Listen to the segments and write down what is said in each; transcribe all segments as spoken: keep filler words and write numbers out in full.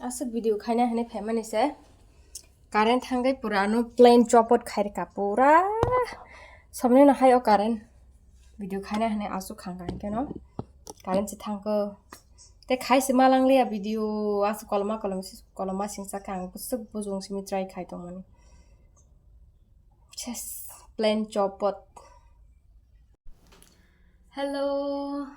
Aswk video khaina hwnwi phaimani se current thangwi pura ano plain chopot khairika pura somni no hai o current video khaina hwnwi aswk khangkha hwnkhe no current se thangkho. Tei khai se malangliya video aswk koloma koloma si-, koloma singsa khe ang bwswk bujung simi try khai tongmani. Just plain chopot. Hello.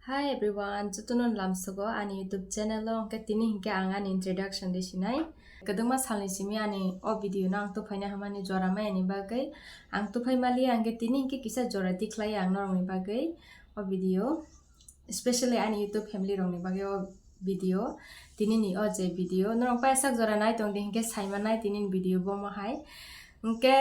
Hi everyone, jotono lamsogo ani YouTube channel o hwnkhe tini hwnkhe ang ani introduction di sinai. Kwdwngma salni simi ani o video no ang tuphaina hamani jora mayani bagwi ang tuphai maliya hwnkhe tini hwnkhe kisa jora tikhlai ang norokni bagwi o video, especially ani YouTube family rokni bagwi o video, tini ni o je video norok paisa jora nai tong di hwnkhe saimanai tini ni video bomo hai hwnkhe.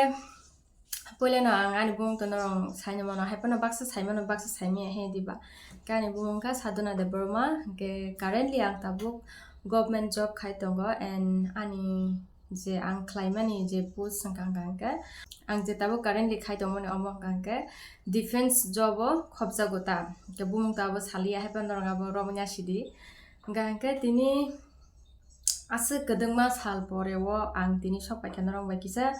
Puilano ang ani bumung to norok saino mano, hai phano baksa saimano, baksa saimaya he diba. Khe ani bumung kha Sadhana Debbarma, hwnkhe currently ang tabuk government job khai tongo, and ani je ang khlaimani je post wngkha hwnkha hwnkhe, ang je tabuk currently khai tongmani omo wngkha hwnkhe defense job o khopjago ta, hwnkhe bumung to abo saliya, hai phano norok abo romwi nasidi. Hwnkha hwnkhe tini aswk kwdwngma sal pore o ang tini sok paikha norok bai kisa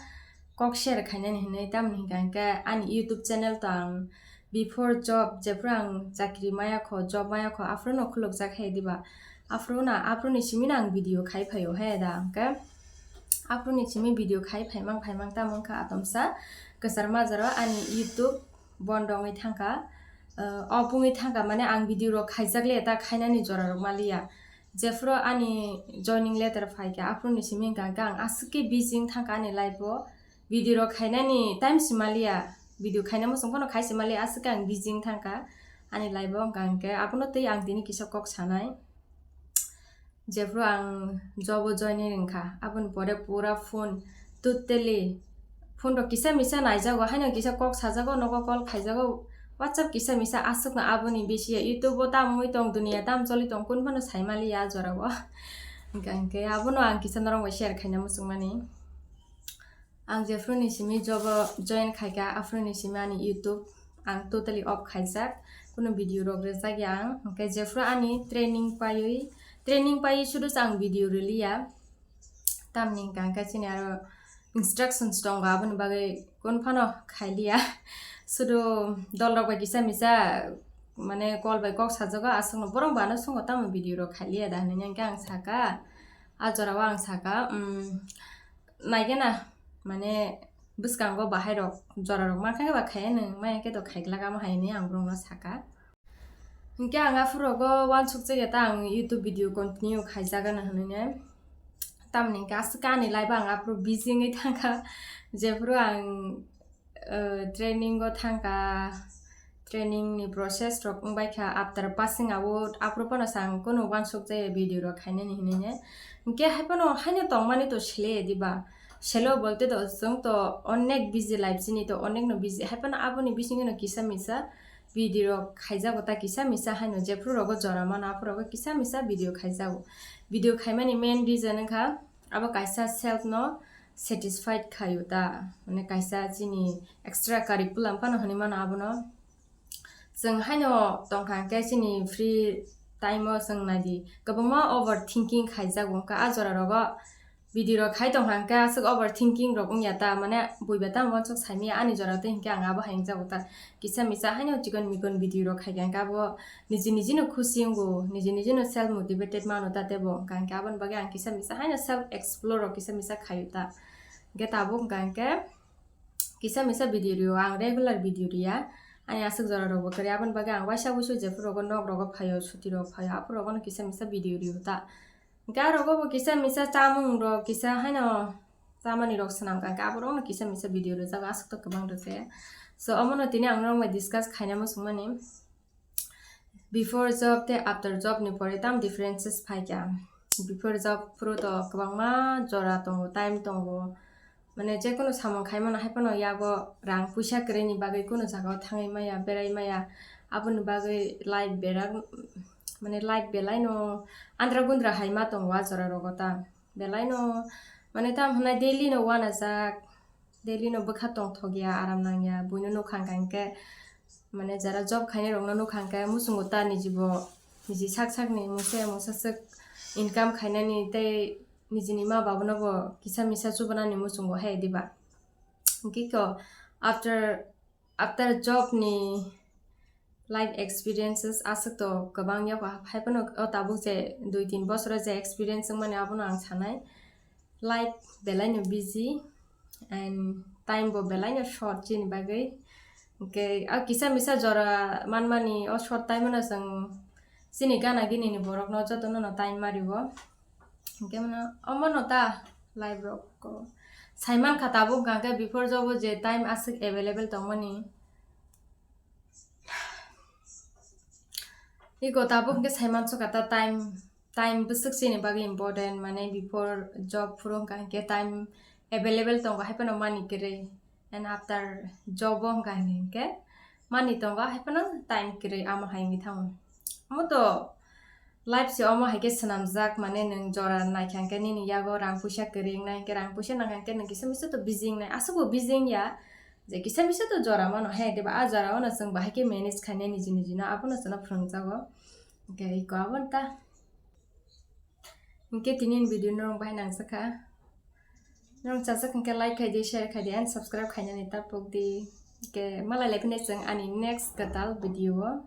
kok share khainani hinwi, tamni hwnkha hwnkhe ani YouTube channel to ang before job, jephru ang chakri maya kho, job maya kho, aphuru no khulukjak hai diba, aphuru na, aphuru ni simi no ang video khai phaio he da, hwnkhe aphuru ni simi video khai phaimang phaimang tamo wngkha atomsa kwchar majaro ani YouTube bondo wngwi thangkha. Uh, o bungwi thangkha, mane ang video rok khaijak le ta khainani jora rok maliya. Jephru ani joining letter phaikha, aphuru ni simi hwnkha hwnkhe ang aswk khe busy wng thangkha ani life o. Video rok khainani time se maliya, video khaina muchung phano khai se maliya, aswk khe ang busy wng thangkha ani life o. Hwnkha hwnkhe abono tei ang tini kisa kok sanai. Jephru ang job o joining wngkha, aboni pore pura phone totally phone rok kisa misa naijago, haino kisa kok sajago, nogo call khaijago, WhatsApp kisa misa aswkno aboni bisi ya. YouTube o tamo wngwi tong, duniya tamo choli tong, kunu phano sai maliya a jorao. Hwnkha hwnkhe abono ang kisa norok bai share khaina muchungmani. Ang jephru ni simi job o join khaikha, aphuru ni simi ani YouTube ang totally off khaijak, kunu video rok rwjak ya ang. Hwnkhe jephru ani training paiwi, training paiwi sudu se ang video rwliya. Tamni hwnkha hwnkhe chini aro instructions tongo, aboni bagwi kun phano khailiya. Sudu dol rok bai kisa misa, mane call bai kok sajago, aswkno borok bo ano songo tamo video rok khailiya da hinwi hwnkhe ang saka, a jorao ang saka, um, naikhe na, mane bwskango bahai rok jora rok mankha khe ba khaiya nwng, maya khe to khaiglak amo hai hinwi ang borokno saka. Hwnkhe ang aphuru rogo uansukjak ya ta ang YouTube video continue khaijak gana hinwi ne. Tamni hwnkhe aswk ani life o ang aphuru busy wngwi thangkha, jephuru ang, uh, training o thangkha, training ni process rok wngbaikha, after passing out, aphuru phano se ang kunu uansukjaya video rok khainani hinwi ne. Hwnkhe hai phano haino tongmani to sele diba, selo bolte to chwng to onek busy life, chini to onek no busy, hai phano aboni bisingo no kisa misa video rok khaijago ta kisa misa haino, jephuru rogo jora mano aphuru rogo kisa misa video khaijago. Video khaimani main reason wngkha abo kaisa self no satisfied khaio ta, mane kaisa chini extra curriculum phano hinwi mano abono. Chwng haino tongkha hwnkhe chini free time o chwng naidi kwbangma overthinking khaijago, wngkha a jora rogo video rok khai tongkha hwnkhe aswk overthinking rok wngya ta, mane buiba tamo uansuk saimanya ani jora tei hwnkhe ang abo hai wngjago ta. Kisa misa haino chikon mikon video rok khaikha hwnkhe abo niji niji no khusi wngo, niji niji no self motivated mano ta tebo, wngkha hwnkhe aboni bagwi ang kisa misa haino self explore rok kisa misa khaio ta. Hwnkhe tabuk wngkha hwnkhe kisa misa video rio, ang regular video riya. Ani aswk jora rokbo kwrwi, aboni bagwi ang waisa wuisu jephuru rogo nok rogo phaio, suti rok phaio, aphuru rogono kisa misa video rio ta. Hwnkhe ah rogo bo kisa misa chamung rok kisa haino chamani rok swnam kha, hwnkhe aborokno kisa misa video rwjago, aswk to kwbang rwjaya. So omono tini ang norok bai discuss khaina muchungmani. Before job tei after job ni pore tam differences phaikha. Before job phuru to kwbangma jora tongo, time tongo. Mane jekono samung khaimano hai phano yago rang puisa kwrwini bagwi kono jagao thangwi maya, berai maya. Aboni bagwi life berak, mane life belaino andra gundra hai ma tongo a jora rogo ta. Belaino mane tam hwnai daily no uanajak, daily no bwkha tongthokya, aram nangya, buino nukha hwnkha hwnkhe, mane jara job khainai rokno nukha hwnkhe muchungo ta nijibo, niji sak sakni mungsa ya mungsa swk income khainani tei nijini ma babuno bo kisa misa chubanani muchungo hai diba. Hwnkhe ko after, after job ni life experiences aswk to kwbang yago, haiphano o tabuk je dui tin bosoro je experience wngmani abono ang sanai. Life belaino busy and time bo belaino short chini bagwi. Hwnkhe a kisa misa jora manmani o short time no chwng chini gana gini ni borokno jotono no time mario. Hwnkhe mano omono ta life rok ko saiman kha tabuk hwnkhe before job o je time aswk available tongmani. Iko tabuk hwnkhe saiman sukha ta time, time bwswk chini bagwi important, mane before job phuru hwnkha hwnkhe time available tongo haiphano mani kwrwi, and after job o hwnkha hwnkhe mani tongo haiphano time kwrwi, amo hai wngwi thango. Omo to life se omo hai khe swnamjak, mane nwng jora naikha hwnkhe nini yago rang puisa kwrwi wngnai, hwnkhe rang puisa nangkha hwnkhe nwng kisa misa to busy wngnai, aswkbo busy wngya. Je kisa misa to jora mano he, diba? A jora o no chwng bahai khe manage khainai niji niji no, abono chwngno phwrwngjago. Hwnkhe iko abono ta. Hwnkhe tini ni video norok bahai nangjakha. Norok chajak hwnkhe like khaidi, share khaidi and subscribe khainani ta pokdi. Hwnkhe malai lai phino chwng ani next kwtal video o.